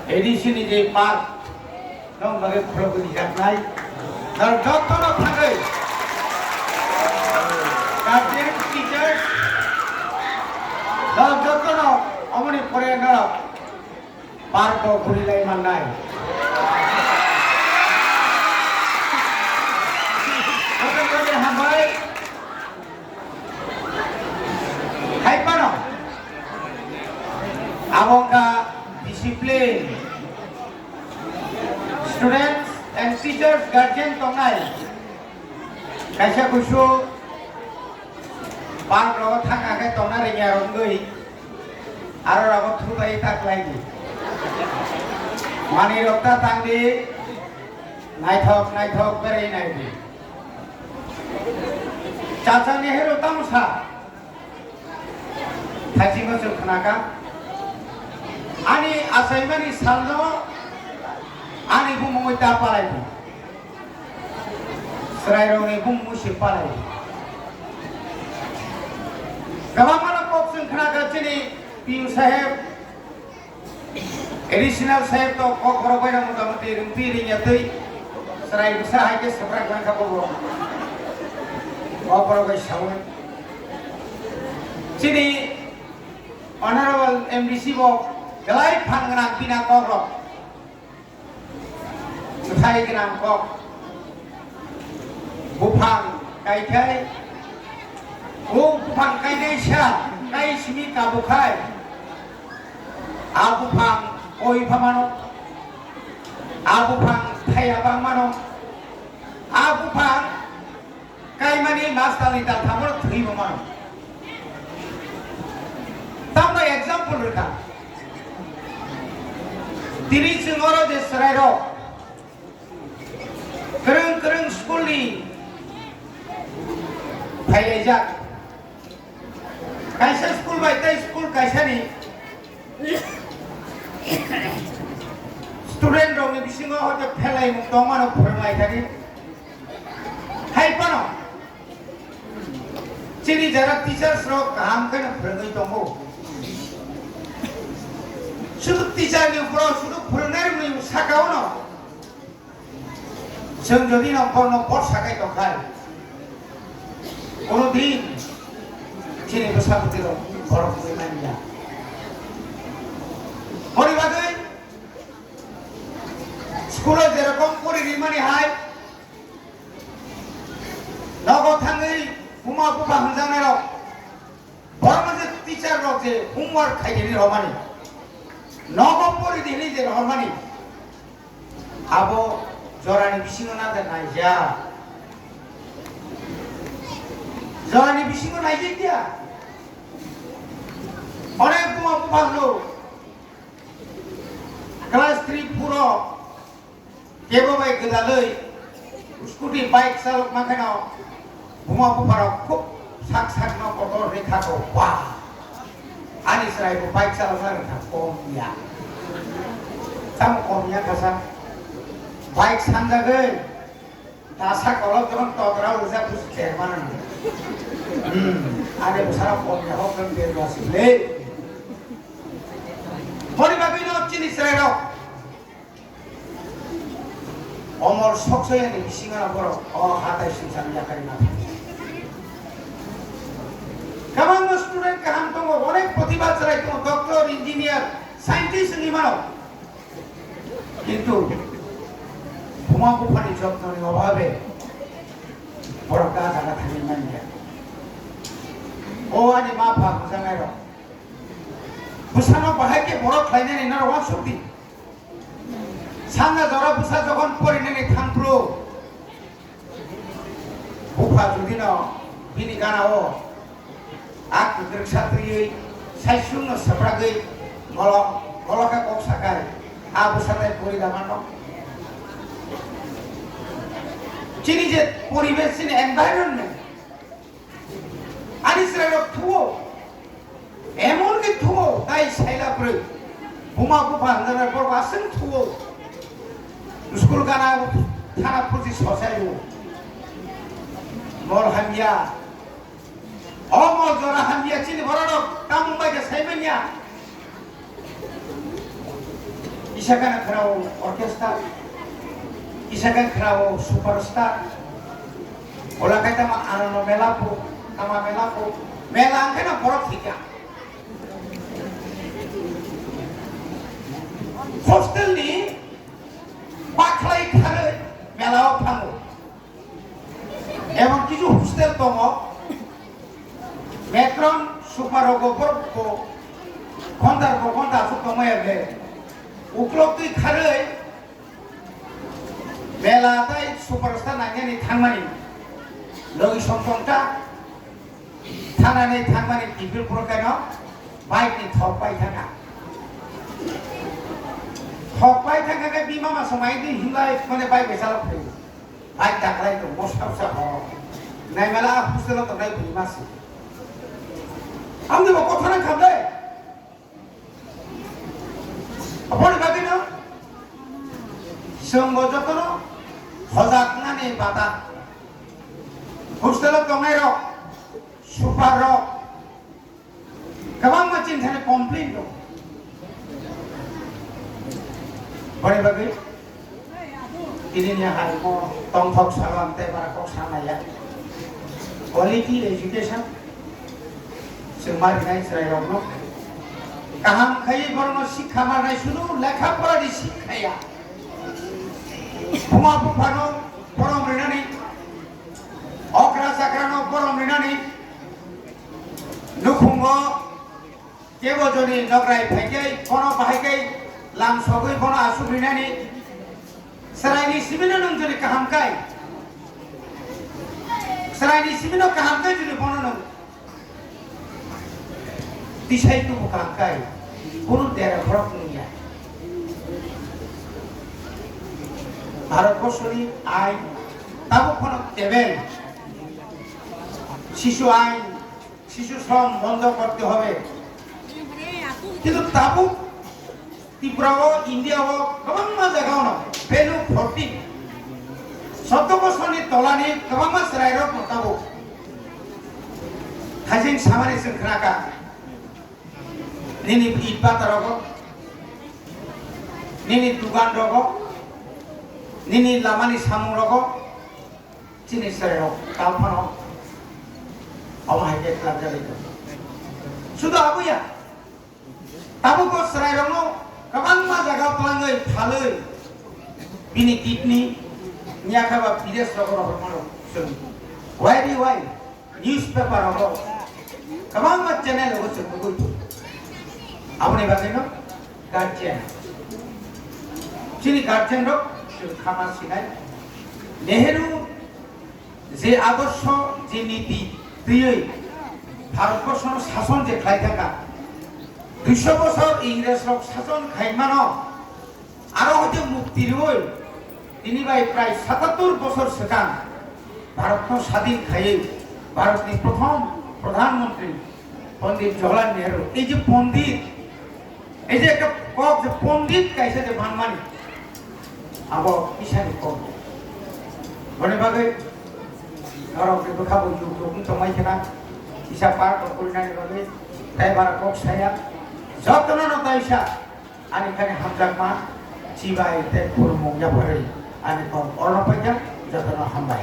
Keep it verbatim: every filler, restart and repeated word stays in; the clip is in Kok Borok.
A D C ni je park, nong bage khulok rijaknai. Nor jotto no thangwi, guardian, teachers, nor jotto no omoni pore norok park o guri lai mannai. Joto joto hambai. Hai phano abo wngkha discipline. Students and teachers, guardian tongnai. Kaisa kusu park rogo thangkha khe tongna rwngya rwngwi aro rogo thubai ta khlai di. Manwi rok ta tang di, naithok naithok berwi nai di. Chacha Nehru tamo sa, thaichingno chwng khnakha, ani achaimani salno ani bumungwi ta palai di. Chwrairokni bumungwi se palai di. Kwbangmano kok chwng khnakha chini P U saheb, additional saheb to kok borok bai rok motamoti rwngtwi rwngya twi chwrai bwsa hai khe swprak wngkha bobo. Kok borok bai sawi. Chini Honorable M D C bo belai phan gwnang bini kok rok. Bwthai gwnang kok. Buphang kaikhai, o buphang kainaisa, kai simi kabukhai. A buphang koi phamano, a buphang thaiya bangmano, a buphang kaimani mas talni talthamono thwi bo mano. Tamno example rwkha. Tini chwng oro je chwrairok kwrwng kwrwng school ni phailaijak. Kaisa school bai tei school kaisani student rokni bisingo hoyto phelaimung tongmano phwrwnglai thani. Hai phano chini jara teachers rok kaham kheno phwrwngwi tongo. Sudu teacher ni upor o sudu phwrwngnai rokni saka o no chwng jodi no borno borsa khai tongkhai, kono din chini bwsa bwtwi rok borok wngwi manya. Boni bagwi school o jerokom pori rimani hai, nogo thangwi buma bupha hwnjaknairok, borokno je teacher rok je homework khainani romani, nogo pori di hinwi je romani, abo jorani bisingo naja naijak. Jorani bisingo naijak ya. Onek buma bupha hwno class three, four o kebo bai gwdalwi scooty, bike chalok ma kheno buma bupharok khub sak sakno kotor rikha ko, ba ani chwrai bo bike chalokna rwkha kom ya. Tamo kom ya kasa bike sanjagwi dasa kolok jokhon togra ujak busi chairman ano. Hmm, ani bwsarok kom ya hok nang der basi le. Boni bagwi no chini chwrairok Omor soksoyani bisingo borok o hatai singsa yakarima thangwi. Kwbangma student kaham tongo, onek protibha chwrai tongo, doctor, engineer, scientist wngwi mano. Kintu buma buphani jotnoni obhabe borok da jaga thangwi manya. O ani ma pha hwnjaknairok, bwsano bahai khe borok khlainani norok uansuk di. Sanja jora bwsa jokhon porinani thangphru, bupha judino bini ganao a kwkrwksa twiwi saichungno swprakgwi golo, golo khe kok sakai, a bwsa tai pori da mano. Chini je poribesh, chini environment, ani chwrairok thuo, emon khe thuo, tai saila kwrwi. Buma bupha hwnjana borok aswk thuo. School gana thana phuji sosaio. Mol hamya. O mol jora hamya chini bororok tamung bai khe sai manya. Kisa gana khwrao orchestra, kisa gana khwrao superstar. Ola khe tama ano no mela po, tama mela po, mela ang khe no borok thika. Hostel ni bakhlai kharwi mela o thango. Emon kichu hostel tongo, matron super rogo borok ko ghonta ko ghonta aswk tongmaya khe uklok twi kharwi mela tai superstar nainani thangmani logi song tongta thanani thangmani tifil poro keno bike ni thok pai thangkha. Thok pai thangkha khe bima ma swmai di hinlai mane bike bai chalok phai. Bike daklai tong mosa mosa ho. Naimala hostel o tongnai bini masi. Amni bo kothana khamle. Aboni bagwi no chwng bo jotono hojak nani bata. Hostel o tongnai rok, super rok, kwbangma chini thani complain dong. Boni bagwi tini ni harimo tongthok salam tei bara kok sanaya. Quality education chwng ma rinai chwrairokno kaham khaiwi borokno sikha marnai sudu lekha porani sikhaya. Buma buphano borom rinani, okra chakrano borom rinani, nukhungo kebo joni nokrai phaikai bono bahaikai lam sogwi bono asuk rinani. Chwraini simino nwng joni kaham kai, chwraini simino kaham kai joni bono nwng tisai tubu kaham kai, kunu dera borok nungya. Bharatborsoni ain tabuk phano tebel, sisu ain, শিশু শ্রম বন্ধ করতে হবে। কিন্তু tabuk Tripura o, India o kwbangma jaga o no value fourteen, sotto bosorni tolani kwbangma chwrairok no tabuk hajing samani chwng khnakha. Nini ipata rogo, nini dugan rogo, nini lamani samung rogo, chini chwrairok tal phano omo hai khe twlangjago. Sudu aboya, tabuk o chwrairokno kwbangma jaga twlangwi phalwi bini kidney, niyakhe ba bidesh rogo rohormano chwng. Why do why? Newspaper rogo, kwbangma channel rogo chwng nugwi tongo. Aboni bagwino guardian, chini guardian rok chwng khama sinai. Nehru je adorsho, je niti twiwi Bharatborshono sason je khlai thangkha, duiso bosor Ingresrok sason khaimano, aro hoite mukti rwui tini bai prai satattor bosor swkang Bharatno sadin khaiwi Bharatni prothom Pradhan Mantri Pondit Jawaharlal Nehru, ei je pondit, ei je ekta kok je pondit kaisa je manmani, abo kisani kok. Boni bagwi norokni bwkha bo yuk yuk wng tongmai khna, kisa par bo kurinani bagwi tei bara kok saya, jotono no taisa. Ani khani hamjakma, chibai tei khulumung yapharwi ani kok orno paikha, jotono hambai.